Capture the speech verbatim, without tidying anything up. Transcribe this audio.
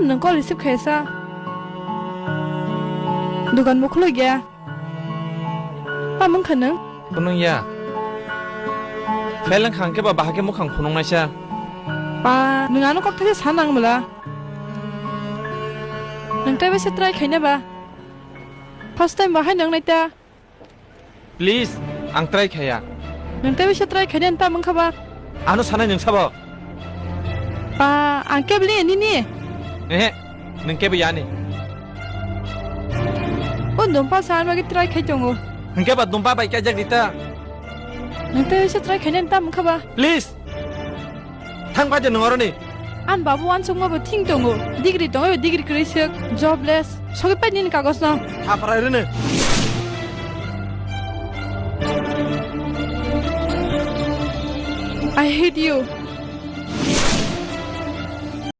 Nwng call receive khaisa. Dugan bo khuluk ya. Pa mung kha nwng? Kunung ya. Fail wng kha hwnkhe ba bahai khe mukhang phunuknaisa. Pa, nwng ano kok thaisa sa nang mala. Nwng tei bai se try khaina ba. First time bahai nang nai ta. Please, ang try khaya. Nwng tei bai se try khaina ta mung kha ba. Ano sanai nwng sabo. Pa, ang kebli nini. Ehe, nwng kebli yani. O dumpa san magi try khai tongo. Hwnkhe ba dumpa bai kaijak di ta. Nwng tei bai se try khaina ta mung kha ba. Please. Thang pai de nwng oroni. An babu wansukma bo thing tongo. Degree tongo, degree kwrwi swk. Jobless. Sogwi pai nini kagoj no. Tha parai rwni. I hate you.